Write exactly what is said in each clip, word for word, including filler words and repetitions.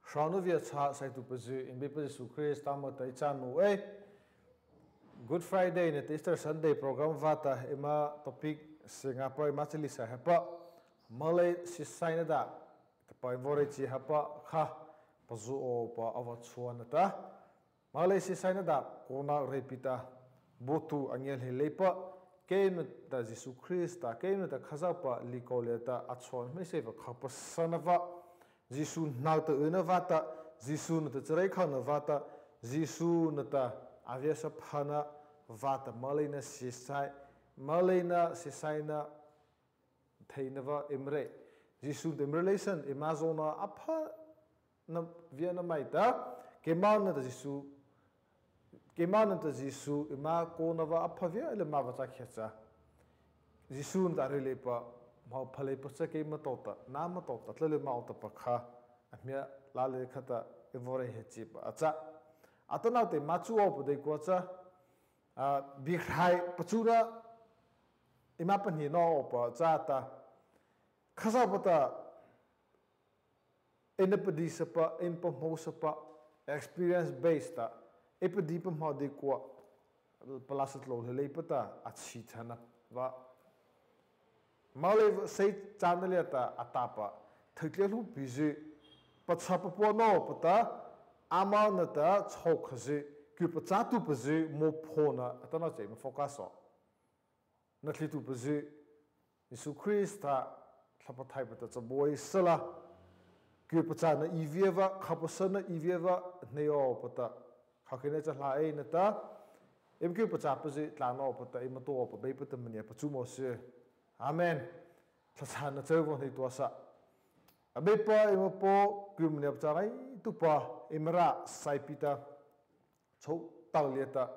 Hrona viachhah saituhpazy, Abeipa Zisu Krista moh ta ei cha naoh ei. Good Friday nata Easter Sunday program vâta eima topic sâh ngâpa eima chalihsa hapa, moleina siesai nata, tahpa eima vaw reih chi hapa kha, pazao awpa a vaw chhuahna ta, moleina siesai nata, kona reih pi ta, baotuh a ngia leipa, keima ta Zisu Krista, keima ta Khazohpa likawh liata a chhuah hmeiseihpa kha pasana vâ, Zisu hnohta yna vâta, Zisu nata chareih khona vâta, Zisu nata a viasa phana vâta moleina siesai, moleina siesaina theina vâ eima reih. Zisu nata eima relation, eima zawna a pha na viana maih ta, keima nata Zisu, keima nata Zisu eima kona vâ a pha via lymâ vâ cha khiah cha, Zisu nata a reih leipa, hmo pha leipa cha keima tawhta, nama tawhta, tla lymâ awpa kha, a hmia lâ lei khata, ei vaw reih he chipa a châ. Atanoh ta eima chu awpa deikua cha, ah, biehrai pachuna, eima pahniena awpa châ ta, Khazohpa ta, eina padisapa, eina pahmôsapa, experience base ta, ei padipa hmo deikua, palâsa tlôh leipa ta, a chhihthana vâ. Moleina siesai châna liata a tahpa, thei tlia hluhpizy, pachâ papuana awpa ta, ama nata chhôhkhazy, kyhpachâtuhpazy, mohphona, atanoh cha eima focus aw. Nathlietuhpazy, Zisu Krista, Thlahpa Pathaihpa ta chaboi sala, kyhpachâna ei via vâ, khâpa sona ei via vâ, hnei awpa ta, khokheina cha hla ei na ta, eima kyhpachâpazy, tlâna awpa ta, eima tao awpa Beipa ta maniah pachu mawh sy. Amen. Thlahchhâna châ vaw hnei tua sa. Abeipa eima Paw, kyh maniah cha ngaituhpa, eima râh sai pi ta, chô tao liata,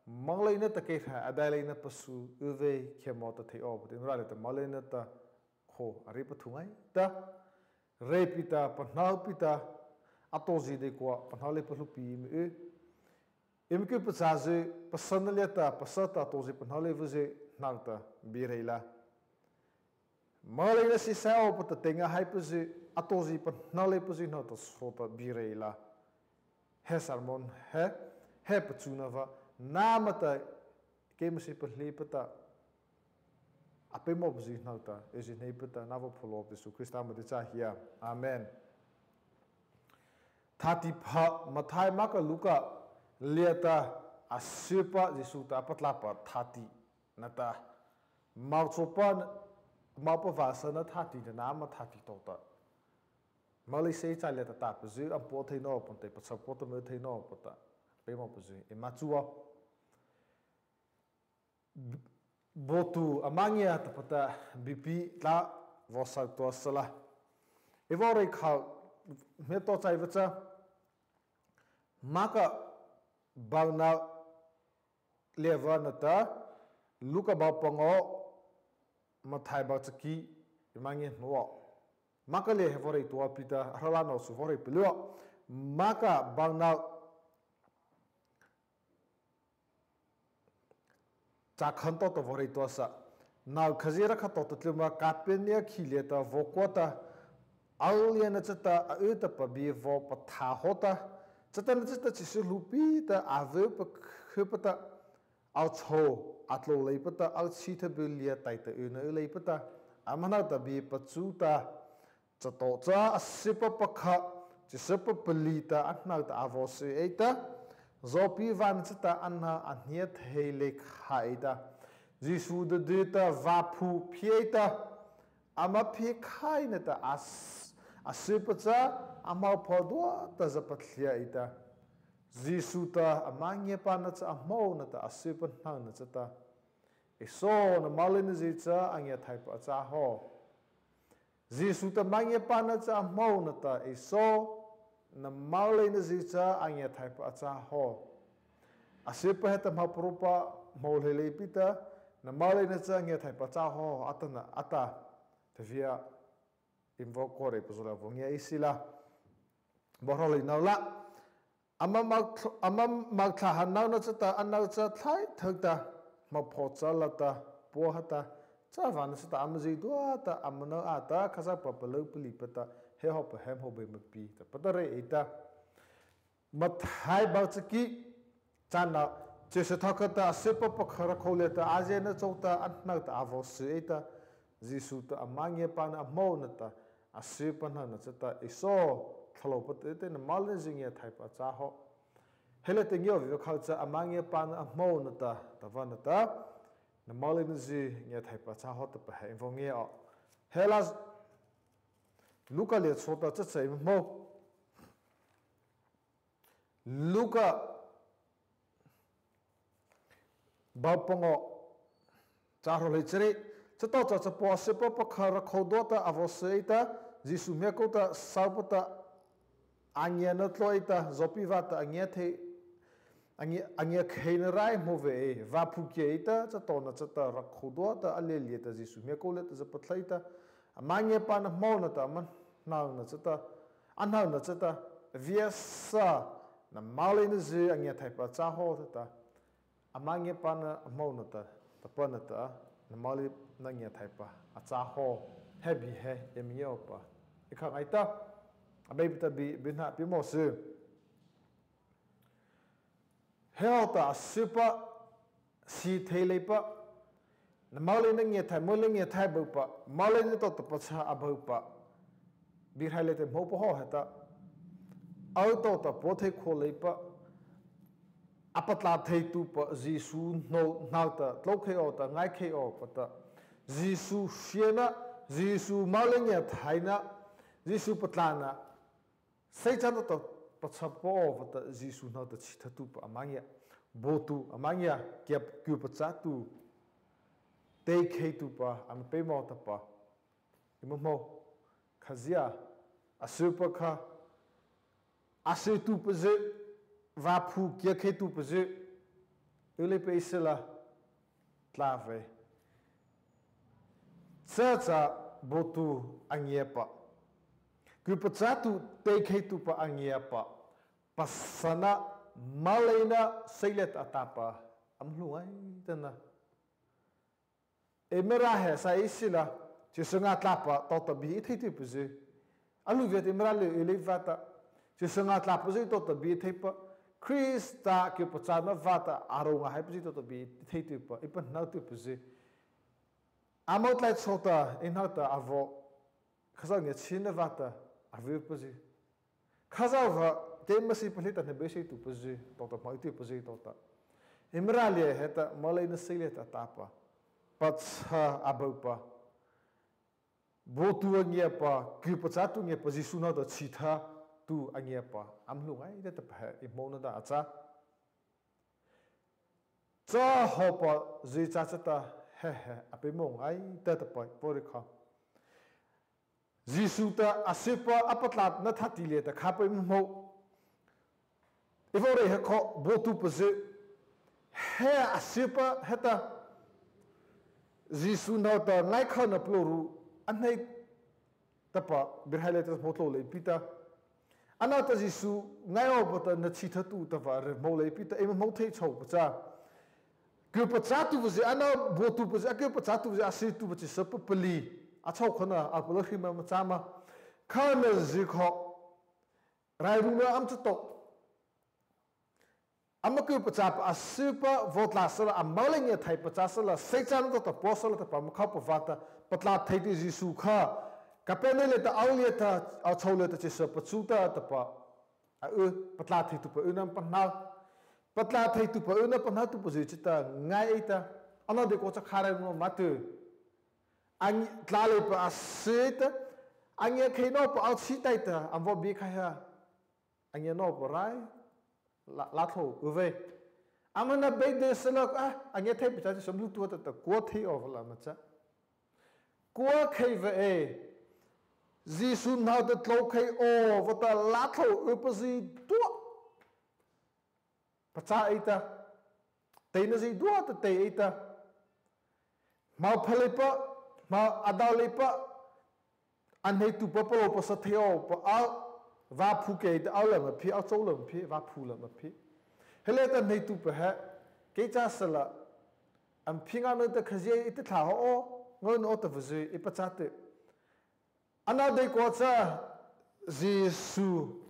moleina ta kei hra, a dai leina pasu, u vei, khei mawh ta thei awpa ta, eima râh liata moleina ta, kho, a reih pathu ngaita, reih pi ta, pahno pi ta, a tao zy deikua, pahno leipa hluhpi eima y. Eima kyhpachâzy, pasana liata, pasa ta a tao zy pahno leipazy, hnohta, bie reih la. Moleina siesai awpa ta tei ngâ haipazy, a tao zy pahno leipazy hnohta sawta bie reih la. He sermon he, he pachuna vâ, nama ta, keima sie pahleipa ta, a peimawhpazy hnohta, ei zie hneipa ta, na vaw phuah awpa Zisu Krista moh ta ei cha hia. Amen. Thâtihpha, Mathai, Marka, Luka, liata, a sypa Zisu ta a patlâhpa thâtih, nata, moh chôpa, moh pavasana thâtih nata nama thâtih tawhta, moleina siesai liata tahpazy, ama pua thei nawpa ta, pachâ pua ta ama thei nawpa ta, peimawhpazy, eima chu aw. Baotuh ama ngia tahpa ta, biepi tlâ, vaw sa tua sala. Ei vaw reih kha, hmiatua chaipa cha, Marka, bâ noh, liata nata, Luka bâ pangaw, Mathai bâ chaki, eima ngia naw. Marka liata he vaw reih tua pi ta, a râh lâ naw su vaw reih palih aw. Marka bâ noh, châ khan tawhta vaw reih tua sa. Noh khazia rakha tawhta tlyma ma Kapernaum khih liata vaw kua ta, a liana chata a y tahpa bie vaw patha haw ta, chatanachata chyhsa hluhpi ta a vaw pakhypa ta, a chhôh a tlô leipa ta, a chhitha bie liata taihta yna y leipa ta, ama hnohta bie pachu ta, chata cha a sypa pakha, chyhsa papalih ta a hnohta a vaw sie ei ta, zawpi vâna chata a hnoh a hnia thei lei khai ei ta, Zisu dei ta vaw phuh phie ei ta, ama phie khai nata a s-, a sypa cha a hmo pha dua ta za pathlia ei ta, Zisu ta ama ngiapâna cha a hmô nata a sypa hnohna chata, Ei saw, na moleinazy cha a ngiahthaipa a châ haw. Zisu ta ama ngiapâna cha a hmô nata, Ei saw, na moleinazy cha a ngiahthaipa a châ haw. A sypa heta hmo parupa hmô lei lei pi ta, Na moleina cha a ngiahthaipa a châ haw, a tahna a tah. Tavia, eima vaw kawre pazo la vaw ngia ei sila. Vaw hro lei no la. Ama moh thl-, ama moh thlâh ha nona chata a no cha thlai thei ta, hmo pha cha la ta, pua ha ta, chavâna chata ama zie dua ta, ama no a ta, Khazohpa palôh palihpa ta, He hawhpa he hmô beih ma pi ta pata reih ei ta. Mathai bâ chaki, chana, chyhsa thokha ta a sypa pakha rakhô liata a ziana chô ta a hnohta a vaw sy ei ta. Zisu ta ama ngiapâna a hmô nahta, a sypa hnohna chata, Ei saw, thlalôh pata ei ta, na moleinazy ngiahthaipa a châ haw. He liata ngiah vei kha cha ama ngiapâna a hmô nahta, tahpa nahta, na moleinazy ngiahthaipa a châ haw tahpa he ei vaw ngia aw. He la, Luka liata chhao ta cha cha ei hmô. Luka bâ pangawh, châ hrawh hleichari. Chatawhcha chapaw a sypa pakha rakhô duahta a vaw sy ei ta, Zisu hmiakô ta, sawpa ta, a ngiana tlua ei ta, zawpi vâta a ngia thei, a ngia, a ngia kheina rai hmô vei, vâphu kia ei ta, chatawhna chata rakhô duahta a lia liata Zisu hmiakô liata za pathla ei ta, ama ngiapâna a hmô nahta, ama hnohna chata, a hnohna chata, Viasa, na moleinazy a ngiahthaipa a châ haw, tah ta. Ama ngiapâna a hmô nahta, tahpa nahta, na moleina ngiahthaipa a châ haw. He bie he eima ngiapâ, ei kha ngaita. Abeipa ta bie, bie na pie mawh sy. He hawhta a sypa, sie thei leipa, na moleina ngiahthai, moleina ngiahthai a byuhpa, moleina tawhta pachha a byuhpa, Biehrai liata hmôpa haw heta, o tawhta pua thei khao leipa, a patlâh theituhpa, Zisu hnoh, hnohta tlôkhei awpa ta, ngaikhei awpa ta, Zisu hriana, Zisu moleina ngiahthaina, Zisu patlâhna, seichâna tawhta pachha awpa ta, Zisu hnohta chhithatuhpa ama ngiah, baotuh ama ngiah, kyh, kyhpachâtuh, teikheituhpa ama peimawh tahpa eima hmô. Khazia, a sypa kha, a sytuhpazy, vâphu kyhkheituhpazy, y leipa ei sala, tlâh vei. Chacha, baotuh a ngiahpa, kyhpachâtuh, teikheituhpa a ngiahpa, pasana, moleina seiliata a tahpa, ama hluh ngaita na. Eima râh he sa ei sala, chyhsa ngâ tlâhpa tawhta bie ei theituhpazy, a hluh viahta eima râh lei, y lei vâta, chyhsa ngâ tlâhpazy tawhta bie ei theipa, Krista kyhpachâna vâta a rônah haipazy tawhta bie ei theituhpa, ei pahnotuhpazy, âmo tlai chôta ei hnohta a vaw, Khazoh ngiachhiena vâta a vypazy, Khazohpa keima sie palihna hnabeiseihtuhpazy, tawhta hmâ ei tuhpazy tawhta, eima râh liata heta moleina seiliata a tahpa, pachha a byuhpa, baotuh a ngiahpa, kyhpachâtuh a ngiahpa, Zisu hnohta chhithatuh a ngiahpa ama hluh ngaita tahpa he eima hmô nahta a châ. Cha hawhpazy châ chata, he he a peimawh ngaita tahpa ei vaw rei kha. Zisu ta a sypa a patlâhna thâtih liata khâpa eima hmô. Ei vaw rei ha kha, baotuhpazy, he a sypa heta, Zisu hnohta ngiakhaona palôhru a hnei tahpa Biehrai liata hmô tlôh leipa ta, ano ta Zisu ngia awpa ta na chhithatuh tahpa rei hmô leipa ta eima hmô thei chhopa cha, kyhpachâtuhpazy, ano baotuhpazy, a kyhpachâtuhpazy, a sytuhpa chyhsa papalih, a chhôhkha na a palôh hri ma, ma châ ma, kha na zy kha, rairuna ama châ tawh, ama kyhpachâpa a sypa vaw tlâh sala, a moleina ngiahthaipa châ sala, seichâna tawhta pua sala tahpa ama khopa vâta, patlâh thei tyh Zisu kha, Kapernaum liata o liata, o chhao liata chyhsa pachu ta tahpa, a y, patlâh theituhpa yna pahno, patlâh theituhpa yna pahnotuhpazy chata ngia ei ta, ano deikua cha kha rairuna ma tyh, a ngi-, tlâh leipa a sy ta, a ngiakhei nawpa o chhi taihta ama vaw biehrai ha, a ngia nawpa rai, lâ, lâthlôh y vei. Ama hnabei dei sala, a, a ngia theipa cha chyhsa ama hluh tua ta, ta kua thei awpa la ma châ, kua khei vei. Zisu hnohta tlôkhei awpa ta lâthlôh ypa zydua pachâ ei ta, teina zydua ta tei ei ta, hmo pha leipa, hmo a do leipa, a hneituhpa palôh pasa thei awpa o, vâphu kei ta o la ma phi, o chô la ma phi, vâphu la ma phi. He liata hneituhpa he, kei châ sala, ama phi ngâ na ta khazia ei ta thlâh haw, ngâ na aw tahpazy ei pachâ tyh. Ano deikua cha, Zisu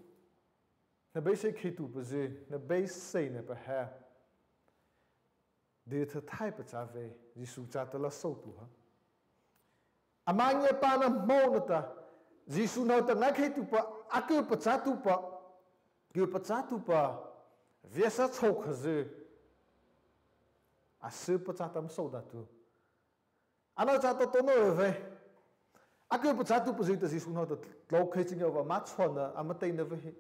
hnabeiseih kheituhpazy, hnabeiseihna pa he, dytha thaipa châ vei, Zisu châta la sôhtuh ha. Ama ngiapâna hmô nahta, Zisu hnohta ngaikheituhpa, a kyhpachâtuhpa, kyhpachâtuhpa viasa chhôhkhazy, a sypachâ ta ama sôhtuhpa, ano châta tao no vei. A kyhpachâtuhpazy ta Zisu hnohta tlôkhei chi ngiah awpa ama chhuahna, ama taina vei.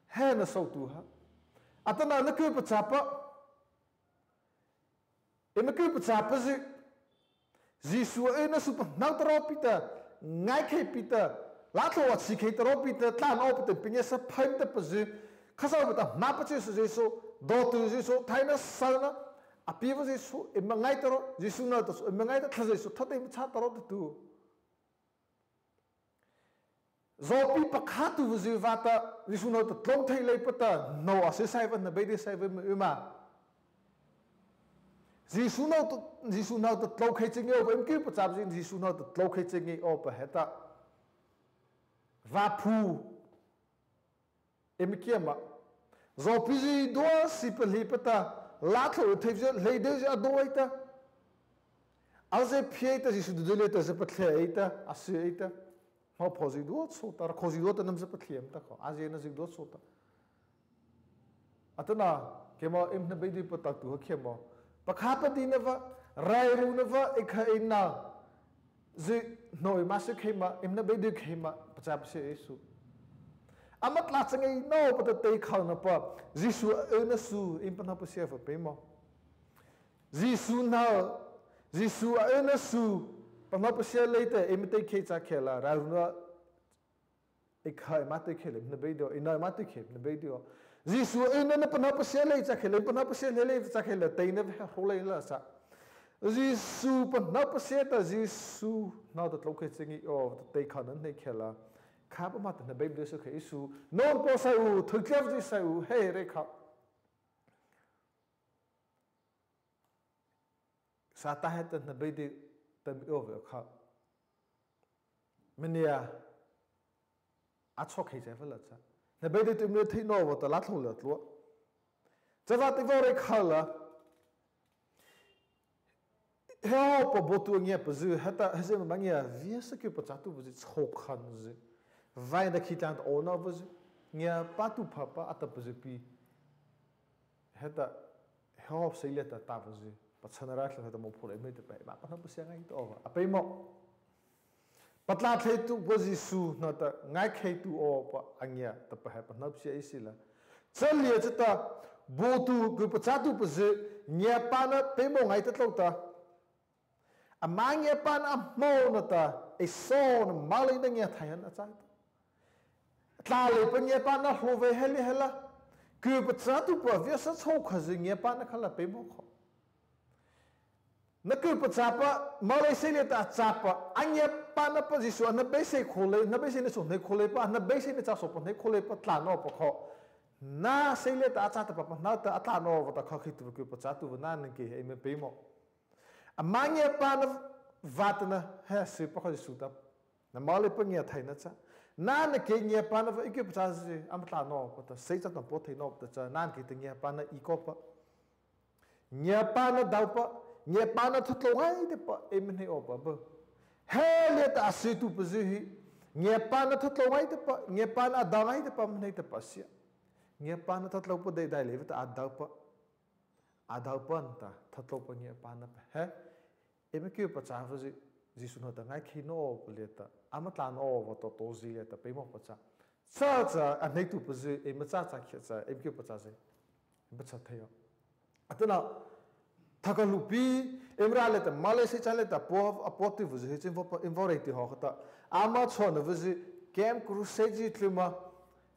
He na sôhtuh ha. Atanoh na kyhpachâpa, eima kyhpachâpazy, Zisu a yna su pahno ta ro pi ta, ngaikhei pi ta, lâthlôh a chhikhei ta ro pi ta, tlâh no pi ta, piniasa phei ta pazy, Khazohpa ta hmâpa chyhsa zy so, dawtuhzy so, thaina sona a piepazy so, eima ngaita ro, Zisu hnohta so eima ngaita, thlahzy so thata eima châ ta ro ta tu. Zawpi pakhâtuhpazy vâta Zisu hnohta tlô thei leipa ta, no a sie sai vei, hnabeidy sai vei ma, eima Zisu hnohta, Zisu hnohta tlôkhei chi ngiah awpa eima kyhpachâpazy Zisu hnohta tlôkhei chi ngiah awpa heta, vâphu, eima kiah ma, zawpi zydua sie palihpa ta, lâthlôh thei zydua, hleidei zydua a do ei ta, a zie phie ei ta, Zisu dyuh liata zie pathlie ei ta, a sie ei ta, hmo pho zydua chô ta, rakha zydua ta nama zie pathlie ei ta kho, a ziena zydua chô ta. Atanoh keimo eima hnabeidypa ta tu ha keimo, pakhâpa dina vâ, rairuna vâ, ei kha ei na, zy, no eima sie khei ma, eima hnabeidy khei ma, pachâ pasia ei su. Ama tlâh cha ngâ ei nawpa ta tei khona pa, Zisu a yna su eima pahno pasia awpa peimawh. Zisu hnoh, Zisu a yna su pahno pasia lei ta eima tei khei cha khei la, rairuna, ei kha eima tei khei lei hnabeidy, ei na eima tei khei hnabeidy. Zisu a yna na pahno pasia lei cha khei lei, pahno pasia lei lei cha khei la, teina vei ha hro lei la cha. Zisu pahno pasia ta Zisu hnohta tlôkhei chi ngiah awpa ta tei khona hnei khei la, khâpa ma ta hnabeidy su khei ei su, no paw sai u, thei tliapazy sai u, he rei kha. Sâtâ heta hnabeidy ta eima y awpa kha, mania a chhôhkhei chai vâ la cha, hnabeidy ta eima thei nawpa ta lâthlôh la tlua. Chavâta ei vaw rei kha la, he awpa baotuh a ngiahpazy heta, he zie ma ma ngiah, viasa kyhpachâtuhpazy, chhôhkhazy, vaina khih tlâh ta awnanopazy, ngiapâtuhpa pa a tahpazy pi, heta, he awpa sei liata a tahpazy, pachhana raihriana heta mawphao lei mei tahpa eima pahno pasia ngaita awpa a peimawh. Patlâh theituhpa Zisu hnohta ngaikheituh awpa a ngiah tahpa he pahno pasia ei sila, chalia chata, baotuh kyhpachâtuhpazy, ngiapâna peimawh ngaita tlôh ta, ama ngiapâna a hmô nahta, ei sona moleina ngiahthai hana a châ ta, tlâh leipa ngiapâna hlao vei, he liata he la, kyhpachâtuhpa viasa chhôhkhazy ngiapâna kha la peimawh kho. Na kyhpachâpa, molei sei liata a châpa, a ngiapâna pa Zisu a hnabeiseih khao lei, hnabeiseihna chô hnei khao leipa, a hnabeiseihna châ sawpa hnei khao leipa tlâh nawpa kho, na sei liata a châ tahpa pahno ta a tlâh nawpa ta khokheituhpa kyhpachâtuhpa nâ nata kei eima peimawh. Ama ngiapâna vâta na he sie pa kho Zisu ta, na moleipa ngiahthai na châ, nâ nata kei ngiapâna vâ ei kyhpachâzy ama tlâh nawpa ta, sei châ ta paw thei nawpa ta cha, nâ nata kei ta ngiapâna y kawpa, ngiapâna daopa, ngiapâna thatlô ngaitapa eima hnei awpa bâ. He liata a sietuhpazy hi, ngiapâna thatlô ngaitapa, ngiapâna a dao ngaitapa ama hnei tahpa a sia. Ngiapâna thatlôpa deidai leipa ta a daopa, a daopa nata thatlôpa ngiapâna pa he, eima kyhpachâzy, Zisu hnohta ngaikhei nawpa liata ama tlâh nawpa tawhta zy liata peimawhpa cha, cha cha a hneituhpazy eima châ châ khiah cha eima kyhpachâzy eima pachâ thei aw. Atanoh thokha hluhpi, eima râh liata molei sei châ liata a paw, a paw tyhpazy he chi eima vaw rei tyh haw khata, ama chhâna pazy, Camp Crusade zy tlyma,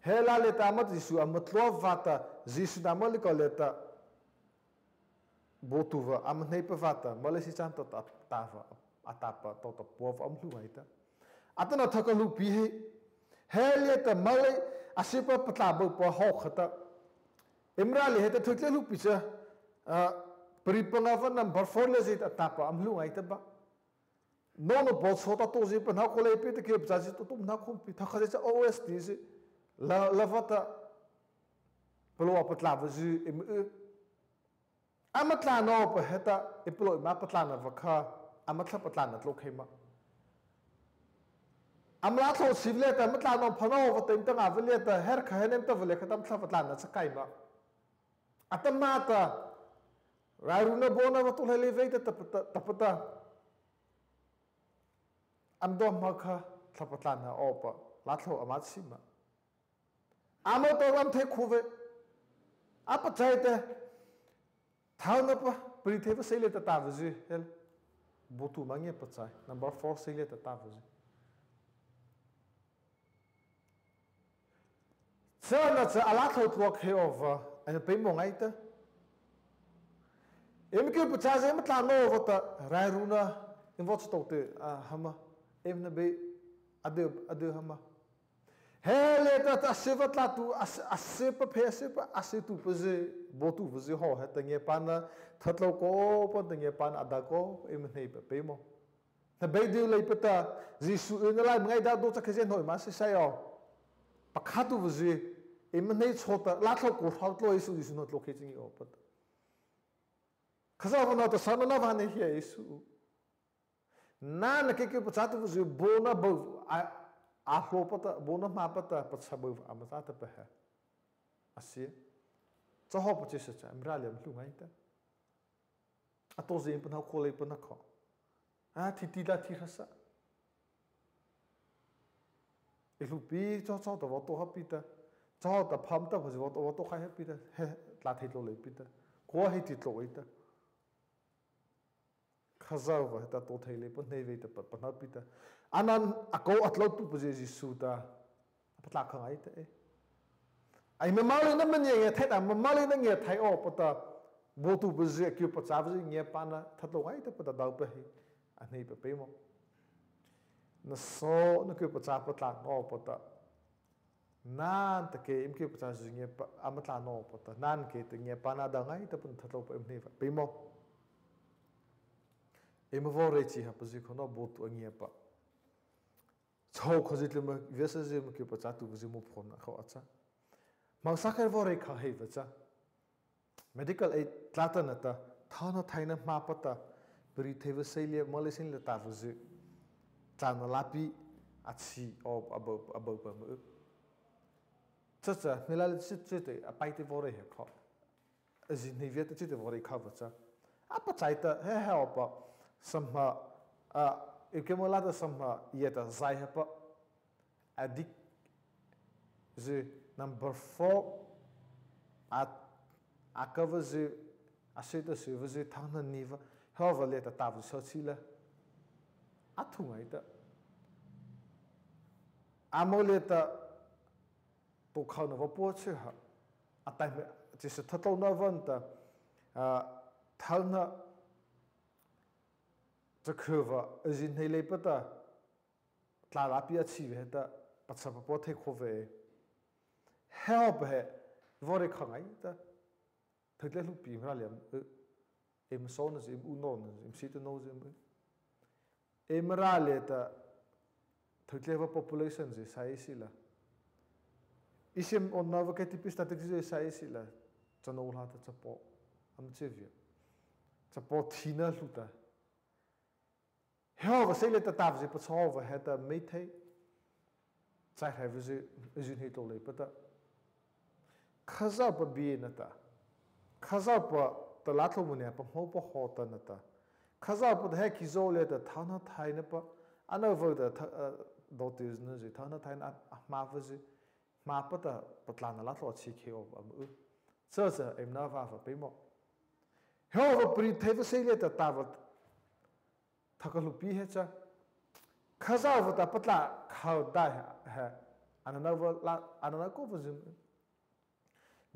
he liata ama Zisu ama tlua vâta, Zisu nama lei kaw liata baotuhpa ama hneipa vâta molei sei châ ta, ta, tahpa, a tahpa tawhta puapa ama hluh ngaita. Atanoh thokha hluhpi he, he liata molei a siepa patlâh bâpa haw khata, eima râh liata heta thokha hluhpi cha, ah, pari panga vâ number four liata zy a tahpa ama hluh ngaitapa, nô nata baoh chhao ta tao zy pahno khao leipa ta, kei pachâzy tao tao pahno khao pi, thokha zy cha O S T zy, la, la vâta, palôh a patlâhpazy, eima, ama tlâh nawpa heta, ei palôh eima patlâhna vâ kha, ama thlahpa tlâhna tlôkhei ma. Ama lâthlôh chi vâ liata, ama tlâh nawpa phano vâta, eima ta ngâ vâ liata, he kha he eima ta vâ liata kha ta ama thlahpa tlâhna chakaih ma. Atahmâ ta, rairuna baona vâta tlôkhei lei vei ta, tahpa ta, tahpa ta. Ama dua ma kha, thlahpa tlâhna awpa, lâthlôh ama chi ma. Ama tao ama thei khao vei. A pachâ ei ta, thaona pa, pari thei vâ sei liata tah vâzy, he, baotuh ma ngiapâ pachâ, number four sei liata tah vâzy. Chana cha a lâthlôh tlôkhei awpa, eima peimawh ngaita. Eima kei pachâzy eima tlâh nawpa ta, rairuna, eima vaw châ tao teh, a, hama, eima na bei, a dei, a dei hama. He liata ta a sie vâ tlâh tu, a sie, a sie pa phe, a sie pa, a sie tu pazy, baotuh pazy haw, heta ngiapâna, thatlô kawpa ta ngiapâna a dao kawpa, eima hnei pa peimawh. Na bei dei leipa ta, Zisu ei na lai ma ngaita do cha khei zy hnôh ma sie sai aw. Pakhâtuhpazy, eima hnei chhao ta, lâthlôh kô hra tlôh Zisu, Zisu hnôh tlôkhei chi ngi awpa ta. Khazohpa nata sona na vâ hnei hia Zisu. Nâ na kei kei pachâtuhpazy, baona bao, a, a hlao pa ta, baona hmâ pa ta, pachha bao, ama châ tahpa he. A sie. Cha hawhpa chyhsa cha, eima râh liata ama hluh ngaita. A tao zy eima pahno khao leipa na kha. A, thi ti la thi hra sa. Ei hluhpi, chhao chhao ta vaw tao ha pi ta. Chhao ta pham ta vaw tao, vaw tao khai ha pi ta. He, tlâh thei tlôh lei pi ta. Kua hei ti tlôh ei ta. Khazohpa heta tao thei leipa hnei vei tahpa, pahno pi ta. Anan a kô a tlôtuhpazy Zisu ta. A patlâh kha ngaita ei. Ei ma mâ lei na ma ngia ngia thei ta, ma mâ lei na ngia thei awpa ta. Baotuhpazy, a kei pachâpazy ngiapâna thatlô ngaita pa ta daopa he. A hnei pa peimawh. Na saw, na kei pachâ patlâh nawpa ta. Nâ ta kei, eima kei pachâzy ngiapâ, ama tlâh nawpa ta. Nâ kei ta ngiapâna dao ngaita pa na thatlô pa eima hnei pa peimawh. Eima vaw rei chi hapazy kha no baotuh a ngiapâ. Chhao kha zy tlyma, viasazy ma kei pachâtuhpazy mo phona kha a châ. Hmangsa kha vaw rei kha hei vâ châ. Medical aid tlâh ta nata, thaona thaina hmâpa ta, pari thei vâ sei lia, mâ lei sei lia tah vâzy. Tlâh na lâpi, a chi, aw, a bao, a bao pa ma u. Cha cha, hmei la lei chi chi te, a pai te vaw rei he kha. A zi hnei via ta chi te vaw rei kha vâ châ. A pachâ ei ta, he he awpa, samha, a, ei kei ma la ta samha, ia ta zai hapa. Addict zy number four, a, a kha vâzy, a sie ta sie vâzy, thaona ni vâ, he vâ liata tah vâzy sa chi la. A thu ngaita. A mo liata, to khao na vâ pua chi ha. A tai me, chi sa thatlô na vâ ta, a, thaona, cha khu vâ, a zi hnei leipa ta, tlâh lâpi a chi vei ta, pachâ pa pua thei khao vei. He awpa he, vaw rei kha ngaita. Thei tlai hluhpi Mara liam, e, eima saw na zy, eima u no na zy, eima sie ta no zy, eima, eima Mara liata, thei tlai vâ population zy, sai si la. I sim on na vâ kei ti pi statistic zy, sai si la. Cha no la ta chapaw, ama chi via. Chapaw thina hluh ta. He awpa sei liata tah vâzy pachâ awpa he ta mei thei. Chai hrai vâzy, zi hnei tlôh leipa ta. Khazohpa bie na ta. Khazohpa ta lâthlôh mania pa hmô pa haw ta na ta. Khazohpa ta he khizaw liata thaona thaina pa. Ano vâ ta tha, a, dawti na zy thaona thaina a, a hmâ vâzy. Hmâpa ta patlâhna lâthlôh a chi khei awpa ama u. Cha cha, eima na vâ vâ peimawh. He awpa pari thei vâ sei liata tah vâ. Thokha hluhpi he cha. Khazohpa ta patlâh khao dei he, he. Anano vâ la, anano kô vâzy.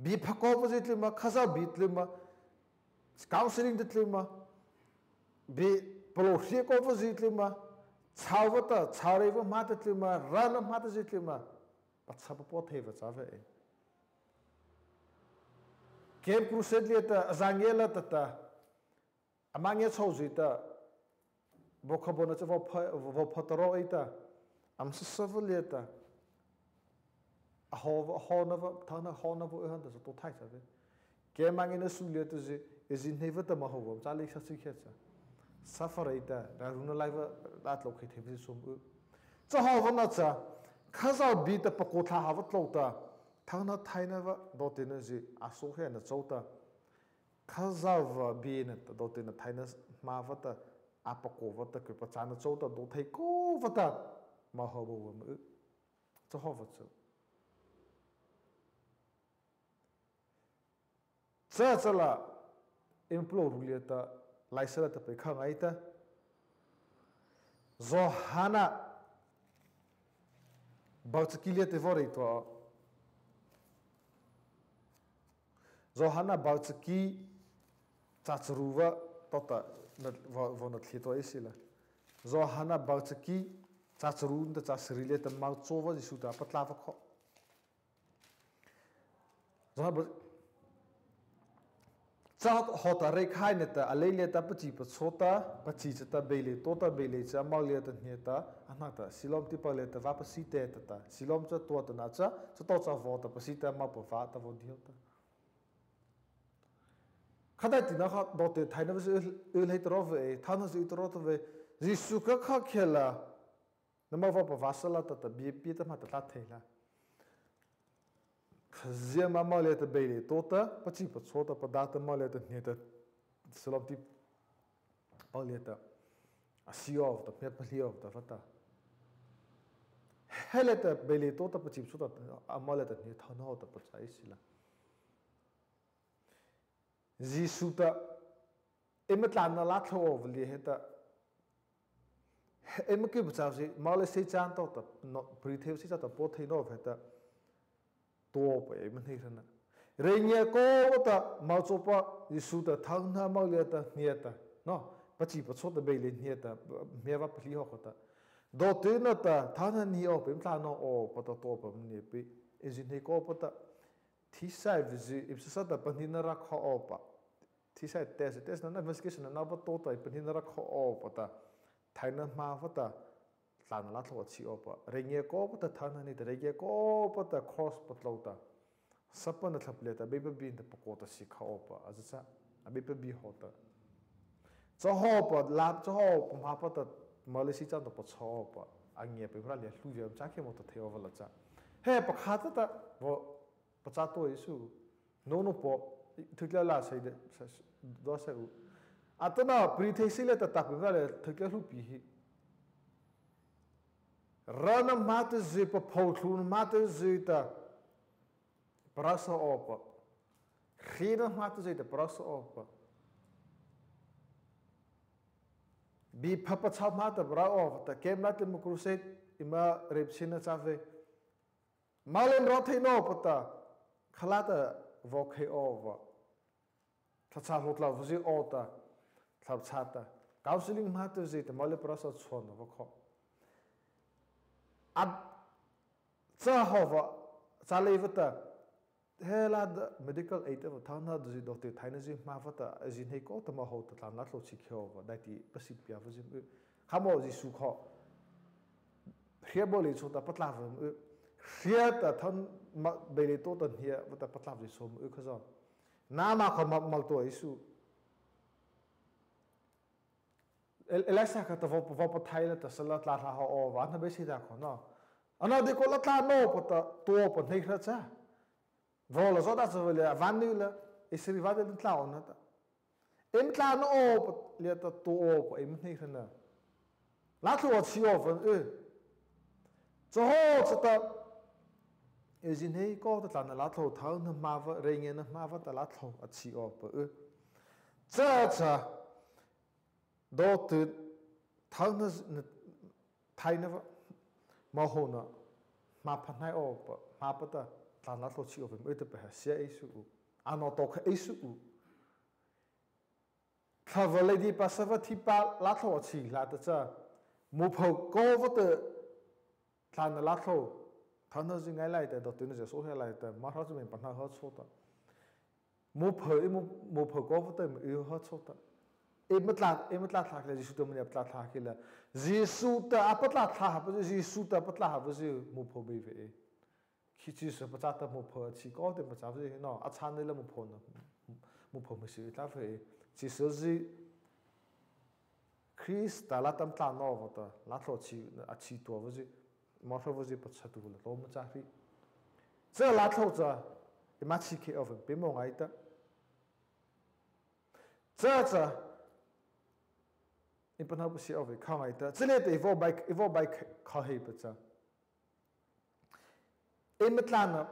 Bie pha kô vâzy tlyma, Khazoh bie tlyma. Counselling ta tlyma. Bie palôh hria kô vâzy tlyma. Chhao vâta, chhao rei vâ hmâ ta tlyma, rana hmâ ta zy tlyma. Pachâ pa pua thei vâ châ vei. Camp Crusade liata, a za ngia la ta ta. Ama ngia chhao zy ta, Vaw kha baona cha vaw pha, vaw pha ta ro ei ta. Ama sasa vaw lia ta. A haw, a haw na vaw, thâ na haw na vaw ei hawh ta sa to thai sa ve. Keima ngiana su lia ta zy, ei zy hnei vaw ta ma haw vaw, cha lei sa si khei cha. Suffer ei ta, ra ru na lai vaw, la tlô khei thei vaw zy sum u. Cha haw vaw na cha, Khazoh bie ta pako thla ha vaw tlô ta. Thâ na thai na vaw, do te na zy, a so he na cho ta. Khazoh vaw bie na ta, do te na thai na ma vaw ta, a pako vaw ta, kei pa cha na cho ta, do thei ko vaw ta. Ma haw vaw vaw ma u. Cha haw vaw cha. Cha cha la, eima palôh ru lia ta, laihsa la ta pei kha ngai ta. Zawhana, bau chaki lia ta vaw rei tua. Zawhana bau chaki, cha charu vaw, to ta, na, vaw, vaw na thli tua ei sila. Zawhana bau chaki, cha charu ta cha sari lia ta mau cho vaw Zisu ta patla vaw kho. Zawhana bau, cha haw ta rei khai na ta, a lei lia ta pachi pacho ta, pachi cha ta beilei to ta, beilei cha mau lia ta hnia ta, a hna ta, Siloam ti pa lia ta vaw pasi te ta ta, Siloam cha tua ta na cha, cha to cha vaw ta pasi ta, mau pa vaw ta vaw dih ta. Kha dai ti na kha do te thai na vaw zy, u lei ta ro ve, thâ na zy ta ro ta ve, Zisu kha kha khei la, na ma vaw pa vaw sa la ta ta, bie, bie ta ma ta tla thei la. Khazia ma mau lia ta beilei to ta, pachi pacho ta, pada ta mau lia ta hnia ta, Siloam ti, mau lia ta, a si aw ta, hmia pa hli aw ta, vaw ta. He lia ta beilei to ta, pachi pacho ta, a mau lia ta hnia thâ na haw ta pa cha ei sila. Zisu ta, eima tlâna lâthlôh aw vaw lia he ta, eima kei pa cha zy, mau le sei chan to ta, no, pri thei sei chan to, po thei no he ta, to pa eima hnei hra na. Rei ngia ko ta, mau cho pa, Zisu ta, thâ na mau lia ta, hnia ta, no, pachi pacho ta beilei hnia ta, hmia vaw pa hli haw ko ta. Do te na ta, thâ na ni aw, pe eima tlâna aw, pa ta to pa mania pe, ei zy hnei ko pa ta. Thi sai vaw zy, eima sasa ta pahnina ra kho aw pa. Thi sai test, test na, na investigation na, na vaw to ta, pahnina ra kho aw pa ta. Thai na ma vaw ta, tlâna lâthlôh a chi aw pa. Rei ngia ko pa ta thâ na ni ta, rei ngia ko pa ta cross patlô ta. Sapa na thlap lia ta, Beipa bie ta pako ta si kha aw pa. A zy cha, a Beipa bie haw ta. Cha haw pa, lâ cha haw pa ma pa ta, mau le sei chan to pa cha aw pa. A ngia pe ra lia hlu via, cha khei mo ta thei aw vaw la cha. He pa kha ta ta, vaw, pa cha to Zisu. No no po, thutlia la sai de, sa, do sai u. Atanoh, pri thei sei le ta ta pe ra le, thutlia hluhpi hi. Ra na ma ta zy pa pho thlu na ma ta zy ta. Parasa aw pa. Khri na ma ta zy ta parasa aw pa. Bi pha pa cha ma ta para aw ta. Kem na te mo crusade, eima rep sin na cha ve. Mau le ra thei no pa ta, kha la ta vaw khei aw va. Tha cha hlawh tla vaw zy aw ta, tha cha ta. Counselling ma ta zy ta, mau le parasa chhao na vaw kho. A, cha haw va, cha lei va ta. He la da medical aid va, thang na zy doctor thai na zy ma va ta, zy nei ko ta ma haw ta tla na tlo chi kheo va, dai ti pasi pia va zy. Kha mo Zisu kho. Hria bo lei chô ta patla va, hria ta than ma, bei lei to ta hnia va ta patla va chô ma, kha zo. Na ma kha ma, mal to Zisu. El, Elisa kha ta va, va pa thai la ta sala tla tha ho o, va na be si ta kho no. Ana de ko la tla no pa ta, to pa nei hra cha. Vaw la zo ta cha va le, a van ni la, Israel va de tla o na ta. Eima tla na o pa, le ta to o pa, eima nei hra na. La tlo a chi o van, eh. Cha ho cha ta, e zi nei ko ta tla na la tlo, thau na ma va, rei nge na ma va ta la tlo a chi o pa, eh. Cha cha, do tu, thau na, na, thai na va, ma ho na, ma pa nai o pa, ma pa ta, tla na tlo chi o pa, eh, ta pa ha sia Zisu u. Ano to kha Zisu u. Tha va lei di pa sa va thi pa la tlo a chi la ta cha. Mu phau ko va ta tla na la tlo. Tha na zi ngai lai ta, do tu na zi so he lai ta, ma hra zi men pa na ha cho ta. Mu phau i mu, mu phau ko va ta mu i ha cho ta. Eima tlâ, eima tlâ thlâh kei la, Zisu ta maniah patlâ thlâh kei la, Zisu ta a patlâ thlâh hapa zy, Zisu ta patlâ hapa zy, hmopha bie vei. Khih chyhsa pachâ ta hmopha a chi kaw teh pachâ vei no, a châna la hmopha na, hmopha hmeiseih tlâ vei. Chyhsa zy Krista lâta ama tlâ nawpa ta, lâthlôh chi, a chi tuah vei zy, mohra vei zy pachâ tu la tlao ma châ hri. Cha lâthlôh cha, eima chi khei awpa peimawh ngaita. Cha cha, eima pahno pasia awpa kha ngaita. Cha liata ei vaw bai, ei vaw bai kha, kha hei pachâ. Eima tlâna,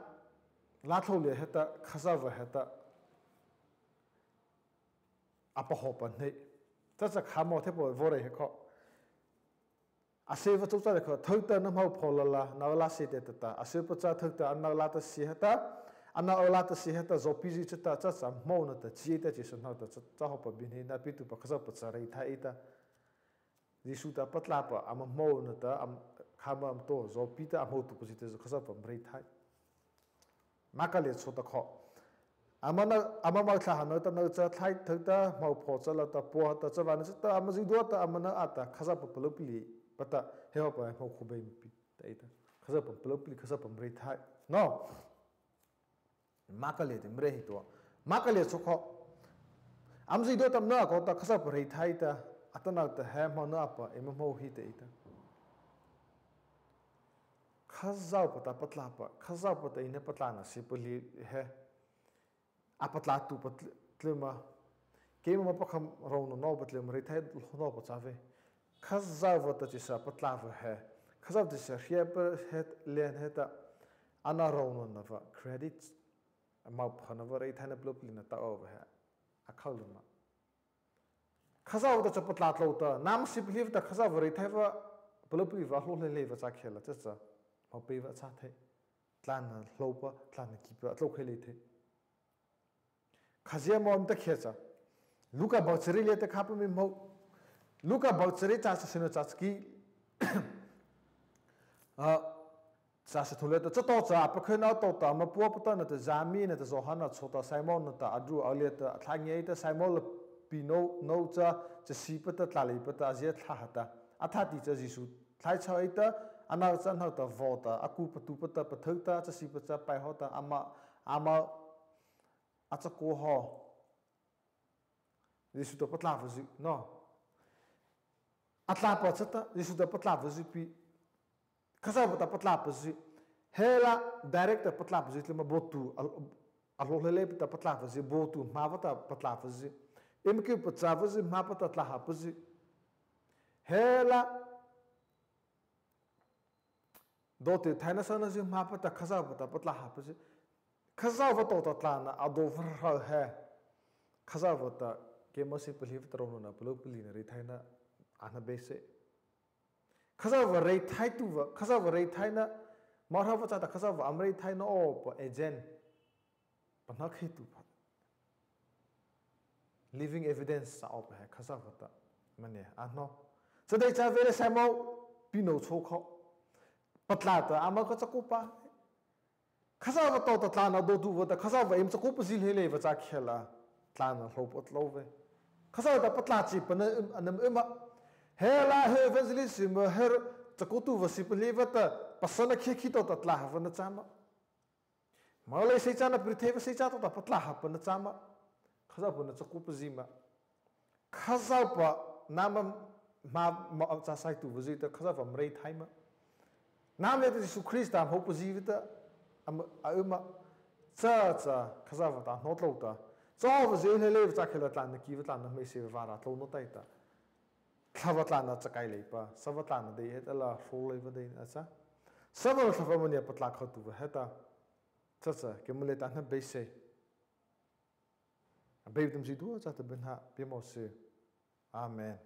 lâthlôh liata heta, Khazohpa heta, a pahnopa hnei. Cha cha kha mo thei pa vaw rei he kho. A sie vei chô cha lei kho, thyu ta na hmo pho la la, na la sie teh ta ta. A sie pachâ thyu ta, a na la ta sie heta, a na la ta sie heta, zawpi zy chata, cha cha hmo na ta, chi ta chi sa hno ta, cha, cha hawhpa bie hnei na pietuhpa Khazohpa cha reithai ei ta. Zisu ta patlâpa, ama hmo na ta, am, khâ ma ama tao, zawpi ta ama hmotuhpa zy ta, Khazohpa ama reithai. Marka liata chhao ta kho. Ama na, ama mo thlâh ha na ta na cha thlai thyu ta, hmo pho cha la ta pua ta, chavâna chata, ama zydua ta, ama na a ta, Khazohpa palôh pali, pa ta, he hawhpa, hmo khu bei pi, ta ei ta. Khazohpa palôh pali, Khazohpa ama reithai. No. Marka liata ama rei hi tua. Marka liata chhao kho. Ama zydua ta ama na a kaw ta, Khazohpa reithai ta, atanoh ta he hmo na a pa, eima hmo hi ta ei ta. Khazohpa ta patlâpa, Khazohpa ta eina patlâna sie palih he. A patlâtuhpa tl-, tlyma. Keima ma pakha rônahna nawpa tlyma reithai nawpa châ vei. Khazohpa ta chyhsa patlâpa he. Khazohpa ta chyhsa hriapa he liana heta. A na rônahna vâ credit. Ama phana vâ reithaina palôh palihna ta awpa he. A khao lymâ. Khazohpa ta cha patlâ tlôh ta, nama sie palih vâta Khazohpa reithai vâ, palôh palih vâ, hlao lei lei vâ châ khei la, cha cha, hmo pie vâ châ thei. Tlâna hlaopa, tlâna kihpa, tlao khei lei thei. Khazia mo ama ta khei cha. Luka bu chariet liata khâpa eima hmô. Luka bu chariet châ cha syno châ cha ki. Ah, Châ sythôh liata, chatawhcha a pakhyna tawhta ama puapa ta nata Zâmi nata Zawhana chhao ta Simon nata Adru a liata a thlâh ngiah ei ta, Simon la pi no, no cha, chasipa ta tlâ leipa ta a zia thlâh ha ta. A thâtih cha Zisu thlai chho ei ta, ano cha ano ta vaw ta, a ku patu pa ta pathyu ta, chasipa cha pai haw ta, ama, ama, a chakao haw. Zisu ta patlâ vâ zy, no. A tlâ pa chata, Zisu ta patlâ vâ zy pi. Khazohpa ta patlâ pa zy. He la direct ta patlâ pa zy, tlyma baotuh, a, a hlaoleleipa ta patlâ pa zy, baotuh hmâpa ta patlâ pa zy. Eima kei pachâ pa zy, hmâpa ta tlâ ha pa zy. He la, dawhti thaina sona zy hmâpa ta Khazohpa ta patlâ ha pa zy. Khazohpa tawhta tlâna a do vâ rao he. Khazohpa ta keima sie palih vâta rônahna palôh palihna reithaina a na beisei. Khazohpa reithai tu vâ, Khazohpa reithaina, Mara vâ chata Khazohpa ama reithaina awpa agent. Pahno khei tu pa. Living evidence sa awpa he Khazohpa ta. Mania, ano. Chadei cha vei le Simon pi no chhao kho. Patlâ ta ama ka chakao pa. Khazohpa tawhta tlâna do tu vâta, Khazohpa eima chakao pa zy lei lei vâ châ khei la, tlâna hlaopa tlao vei. Khazohpa ta patlâ chi pa na, um, a nam um a. He la he evangelist ma he chakao tu vâ sie palih vâta, pasana khei khei tawhta tlâ ha vâ na châ ma. Malay seichâna prithe vâ seichâ tawhta patlâ ha pa na châ ma. Khazohpa na chakao pa zy ma. Khazohpa nama ma, ma, ma, cha sai tu vâ zy ta Khazohpa ama reithai ma. Nama liata Zisu Krista hmô pa zy vâta, ama, a um a. Cha, cha, Khazohpa ta hno tlao ta. Cha vâ zy lei lei vâ châ khei la tlâna ki vâ tlâna hmeiseih vâ ra tlao no tai ta. Thlahpa tlâna chakaih leipa, sapa tlâna dei he ta la, hrao lei vâ dei a châ. Sapa Thlahpa mania patlâ khao tu vâ he ta. Cha cha, keima liata na beisei. Abeipa ta eima zydua châta byhnâ pie mawh sy. Amen.